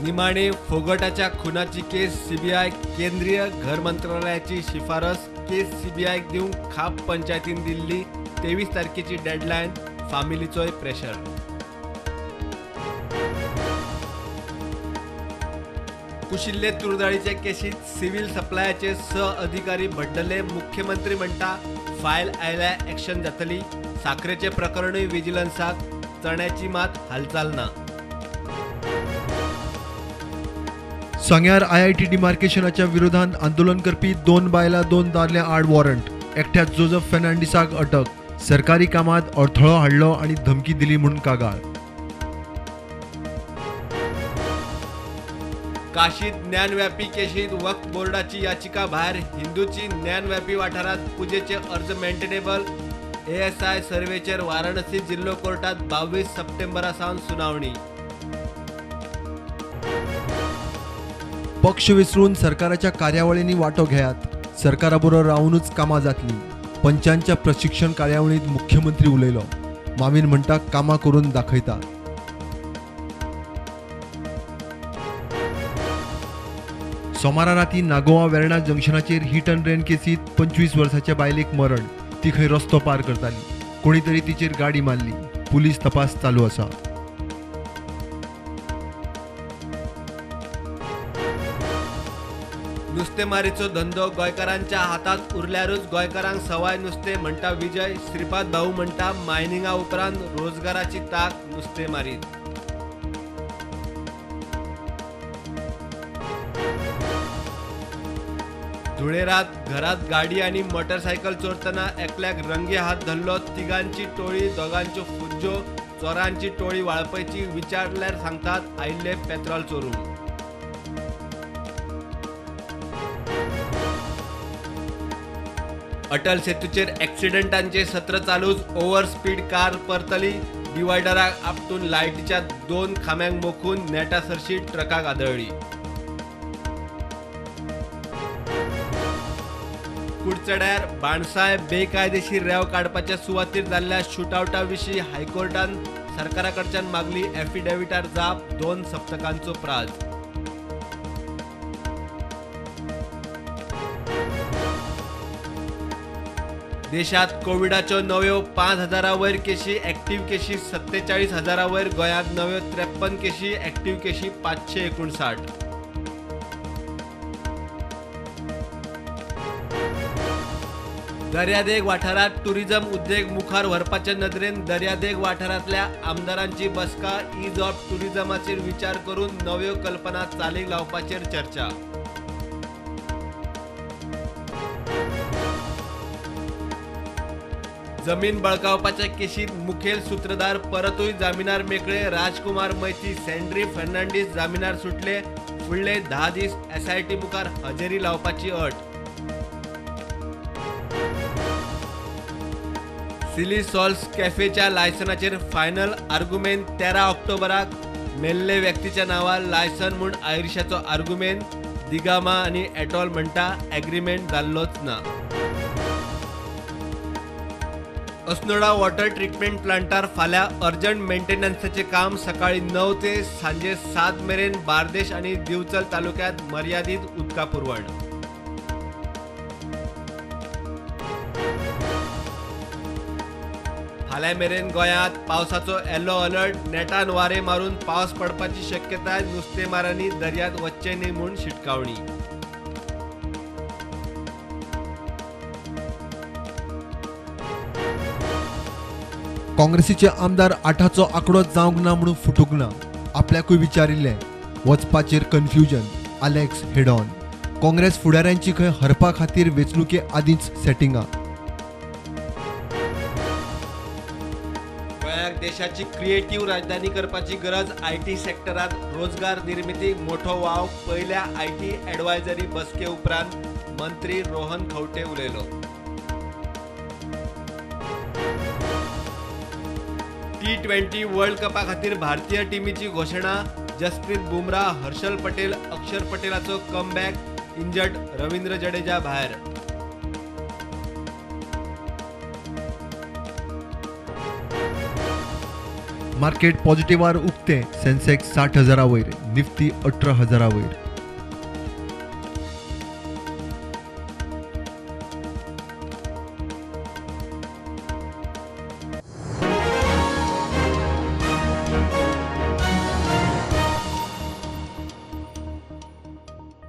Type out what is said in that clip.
निमाणे फोगटाच्या खुनाची केस सीबीआय केंद्रीय घर मंत्रालयाची शिफारस केस सीबीआयक दिवंक खाप पंचायतीन दिल्ली 23 तारखेची डेडलायन फामिलीचोय प्रेशर। कुशिल्ले तुरदाळीचे केशीत सिव्हिल सप्लायाचे 6 अधिकारी भड्डले मुख्यमंत्री म्हणटा फायल आयल्या ॲक्शन जातली। साखरेचे प्रकरणूय विजिलन्साक चण्याची मात हालचाल ना। सांग्यार आयआयटी डिमार्केशनाच्या विरोधात आंदोलन करपी 2 बायलां 2 दादल्यां आड वॉरंट। एकट्या जोजफ फेर्नांडीसाक अटक। सरकारी कामात अडथळो हाडलो आनी धमकी दिली म्हूण कागाळ। काशीत ज्ञानव्यापी केशीत वक्फ बोर्डाची याचिका भायर। हिंदूची ज्ञानव्यापी वाठारात पुजेचे अर्ज मेंटेनेबल। एएसआय सर्वेचेर वाराणसी जिल्लो कोर्टात 22 सप्टेंबरा सावन सुनावणी। पक्ष विसरून सरकाराच्या कार्यावळींनी वांटो घेयात, सरकारा बरोबर रावूनच कामां जातली। पंचांच्या प्रशिक्षण कार्यावळींत मुख्यमंत्री उलयलो। मामीन म्हणटा कामां करून दाखयता। सोमारा राती नागोवा वेर्णा जंक्शनाचेर हिट अँड रन केसीत 25 वर्साच्या बायलेक मरण। ती खंय रस्तो पार करताली, कोणी तरी तिचेर गाडी मारली। पुलीस तपास चालू आसा। नुस्तेमारीचो धंदो गोंयकारांच्या हातात उरल्यारूच गोंयकारांक सवाय नुस्तें म्हणटा विजय। श्रीपाद भाऊ म्हणटा मायनिंगा उपरांत रोजगाराची ताक नुस्तेमारीत। धुळेरात घरात गाडी आनी मोटरसायकल चोरतना एकल्याक रंगे हात धरलो। तिगांची टोळी दोगांच्यो फुज्जो। चोरांची टोळी वाळपयची विचारल्यार सांगतात आयिल्ले पेत्रोल चोरूंक। अटल सेतूचेर ॲक्सिडेंटांचे सत्र चालूच। ओव्हर स्पीड कार परतली डिवायडराक आपटून लायटीच्या 2 खांब्यांक मोखून नेटा सरशी ट्रकाक आदळ्ळी। कुडचड्यार बाणसाय बेकायदेशीर रेंव काडपाच्या सुवातीर जाल्ल्या शुटआवटा विशीं हायकोर्टान सरकारा कडच्यान मागली एफिडेविटार जाप। 2 सप्तकांचो प्राज। देशात कोविडाच्यो नव्यो 5,000 वयर केशी, ॲक्टिव्ह केशी 47,000 वयर। गोंयांत नव्यो 53 केशी, ॲक्टिव्ह केशी 559। दर्यादेग वाठारात टुरिझम उद्देग मुखार व्हरपाचे नदरेन दर्यादेग वाठारांतल्या आमदारांची बसका। Is of टुरिझमाचेर विचार करून नव्यो कल्पना चालीक लावपाचेर चर्चा। जमीन बळकावपाच्या केशीत मुखेल सूत्रधार परतूय जामिनार मेकळे। राजकुमार मैती, सँड्री फर्नांडीस जामिनार सुटले। फुडले 10 दीस एसआयटी मुखार हजेरी लावपाची अट। सिली सॉल्स कॅफेच्या लायसनाचेर फायनल आर्गुमेंट 13 ऑक्टोबराक। मेल्ले व्यक्तीच्या नांवार लायसन म्हूण आयरिशाचो आर्गुमेंट। दिगामा आनी एटॉल म्हणटा एग्रीमेंट जाल्लोच ना। अस्नोडा वॉटर ट्रिटमेंट प्लांटार फाल्यां अर्जंट मेंटेनन्साचें काम सकाळी 9 ते सांजे 7 मेरेन। बार्देश आनी दिवचल तालुक्यांत मर्यादीत उदका पुरवण। फाल्यां मेरेन गोंयांत पावसाचो येलो अलर्ट। नेटान वारें मारून पावस पडपाची शक्यताय। नुस्तेमारांनी दर्यांत वचचें न्ही म्हूण शिटकावणी। काँग्रेसीचे आमदार 8चो आंकडो जावंक ना म्हणून फुटूंक ना। आपल्याकूय विचारिल्लें। वचपाचेर कन्फ्युजन। आलेक्स हेडॉन काँग्रेस फुडाऱ्यांची खंय हरपा खातीर वेंचणुके आदींच सेटिंगां। गोंयाक देशाची क्रिएटिव्ह राजधानी करपाची गरज। IT सेक्टरात रोजगार निर्मिती मोठो वाव। पयल्या IT advisory बसके उपरांत मंत्री रोहन खंवटे उलयलो। T20 world कपा खातीर भारतीय टिमीची घोशणा। जसप्रीत बुमराह, हर्षल पटेल, अक्षर पटेलाचो कमबॅक। इंजर्ड रवींद्र जडेजा भायर। मार्केट पॉझिटिव्हार उक्तें. सेन्सेक्स 60 हजारा वयर, निफ्टी 18 हजारा वयर.